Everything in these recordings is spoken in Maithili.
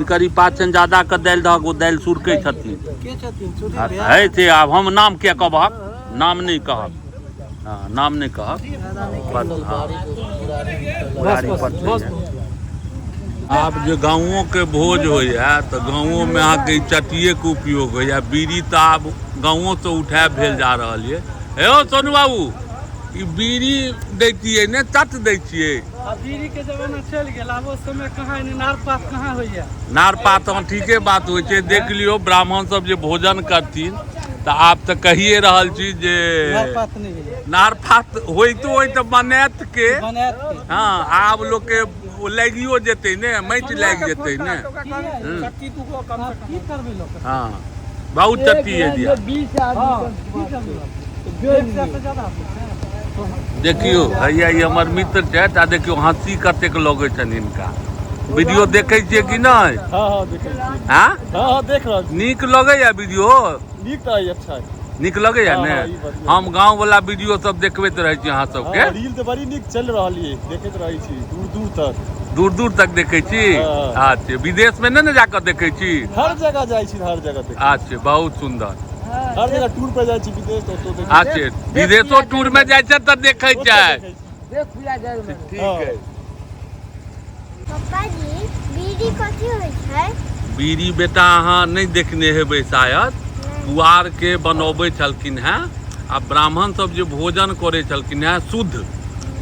हिनकर ई बात छनि ज्यादा के दालि दहक ओ दालि सुरकै छथिन। के छथिन सुधीर भैया? है से आब हम नाम किया कहबहक, नाम नहि कहब, हँ नाम नहि कहब बस। हँ मुरारी पर छै। आब जे गाँवोके भोज होइए तऽ गाँवोमे अहाँके ई चटिएके उपयोग होइए। बीड़ी तऽ आब गाँवोसँ उठायब भेल जा रहल यऽ। हे यौ सोनू बाबू, ई बीड़ी दैतियै ने चट दै छियै। आब बीड़ी के जमाना चलि गेल, आब ओ समय कहाँ, एने नार पात कहाँ होइया। नार पात हँ ठीके बात होइ छै। देख लियौ ब्राह्मण सब जे भोजन करथिन तऽ आब तऽ कहिए रहल छी जे नार पात नहि होइया। नार पात होइतो होइ तऽ बनायत के? बनायत के? हँ आब लोकके ओ लागियो जेतै ने, माटि लागि जेतै ने। आब की करबै लोक? हँ बहुत चट्टी है दिया। हँ की करबै लोक? 100 से ज्यादा होतै छै। देखियौ हैया ई हमर मित्र छथि आ देखियौ हँसी कतेक लगै छनि हिनका। वीडियो देखै छियै कि नहि? हाँ हाँ देखै छियै। हाँ? हाँ हाँ देख रहल छी। नीक लगैया वीडियो? नीक तऽ अच्छा है। नीक लगैया हाँ, ने? हाँ, ई बढ़िआँ। हम गाँव वाला वीडियो सब देखबैत रहै छी अहाँ सबके। हाँ, रील तऽ बड़ी नीक चलि रहल ये, देखैत रहै छी दूर दूर तक। दूर दूर तक देखै छी? हाँ। अच्छा विदेश में नहि ने जाकऽ देखै छी? हर जगह जाइ छी, हर जगह देखै छी। अच्छा बहुत सुन्दर। हर जगह टूर पर जाइ छी विदेश तऽ ओतौ देखै छी। अच्छा विदेशो टूर में जाइ छै तऽ देखै ओतौ छै। देखै छी। ठीक हाँ। है। पप्पा जी, बीड़ी कथी होइ छै? बीड़ी बेटा अहाँ नहि देखने हेबै शायद। पुआर के बनबै छलखिन हेँ आ ब्राह्मण सब जे भोजन करै छलखिन हेँ शुद्ध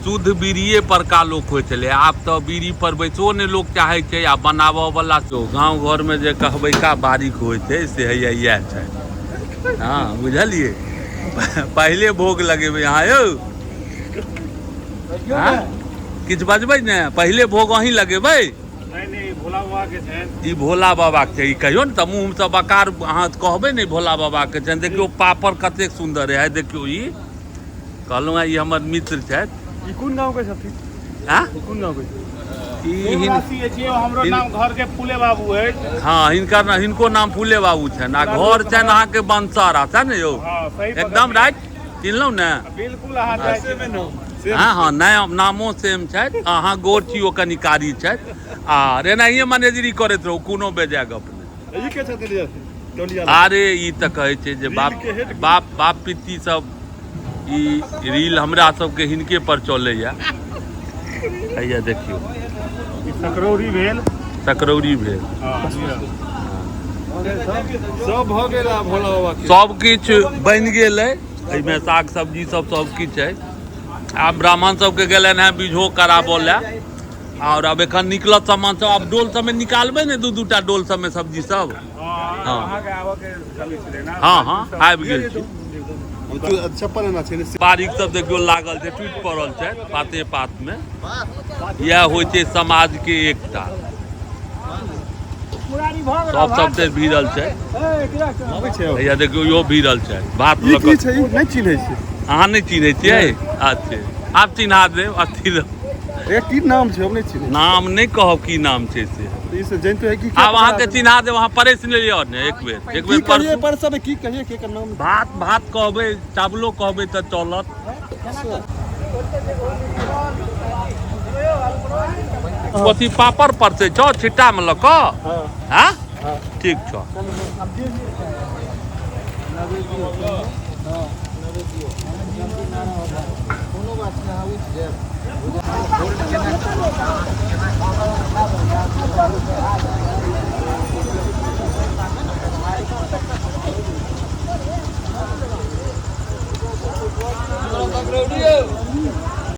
शुद्ध बीड़िए परका लोक होइ छलै। आब तऽ बीड़ी पर बैसो नहि लोक चाहै छै आ बनाबऽ वला सेहो। गाँव घरमे जे कहबैका बारीक होइ छै से हैया इएह छै। हँ बुझलियै, पहिले भोग लगेबै अहाँ यौ। हँ किछु बजबै ने? पहिले भोग अहीं लगेबै? नहि नहि, ई भोला बाबा के छनि। ई भोला बाबा के छै, ई कहियौ ने तऽ मुँहसँ बकार अहाँ कहबै ने भोला बाबा के छनि। देखियौ पापड़ कतेक सुन्दर है, देखियौ ई कहलहुँ हेँ ई हमर मित्र छथि। ई कोन गाँव के छथिन? आँ? ई कोन गाँव के छथिन? ई सेम हिन राशि अछि, हमरो नाम घर के फूले बाबू अछि। हँ हिनकर हिनको नाम फूले बाबू छनि आ घर छनि अहाँके बनसरा सएह ने यौ? हँ सही पकड़लियै। एकदम राइट चिन्हलहुँ ने? बिल्कुल अहाँ जाइ छी। हँ हँ नया नामो सेम छथि, अहाँ गोर छी ओ कनि कारी छथि आर एनाहिए मैनेजरी करैत रहू, कोनो बेजाय गप नहि। ई के छथिन टोलिया? अरे ई तऽ कहै छै जे बाप बाप बाप पित्ती सब ई रील हमरा सबके हिनके पर चलैया। हैया देखियौ ई सकरौरी भेल। सकरौरी भेल। हँ सब भऽ गेल आब भोला बाबा के। सब किछु बनि गेल अइ, एहिमे साग सब्जी सब सब किछु अइ। आब ब्राह्मण सबके गेलनि हेँ बीझो कराबऽ लए और अब एखन निकलत सामान सब। आब डोल सबमे निकालबै ने, दू दूटा डोल सबमे सब्जी सब। हँ हँ। अहाँके आबऽ के कमी छलै ने। हँ हँ आबि गेल छी। चप्पल एना छै ने। बारीक सब देखियौ लागल छै, टूटि पड़ल छै पाते पात मे। इएह होइ छै समाज के एकता। सब सबसे भिड़ल छै। आबै छै। हैया देखियौ इहो भिड़ल छै भात ई लऽ की कऽ। छै? ई नहि चिन्है छै। अहाँ नहि चिन्है छियै? अच्छे आब चिन्हा देब। अथी ए की नाम छै? हम नहि चिन्है। नाम नहि कहब की नाम छै से। ई से जनितो है कि आब अहाँके चिन्हा देब, अहाँ परसि लिअ ने एक बेर। एक की बेर कहिए परसू परसब? की कहिए के नाम? भात भात कहबै, चावलो कहबै तऽ चलत। कथी पापड़ परसै छौ छिट्टामे लऽ कऽ? हाँ हँ ठीक छौ।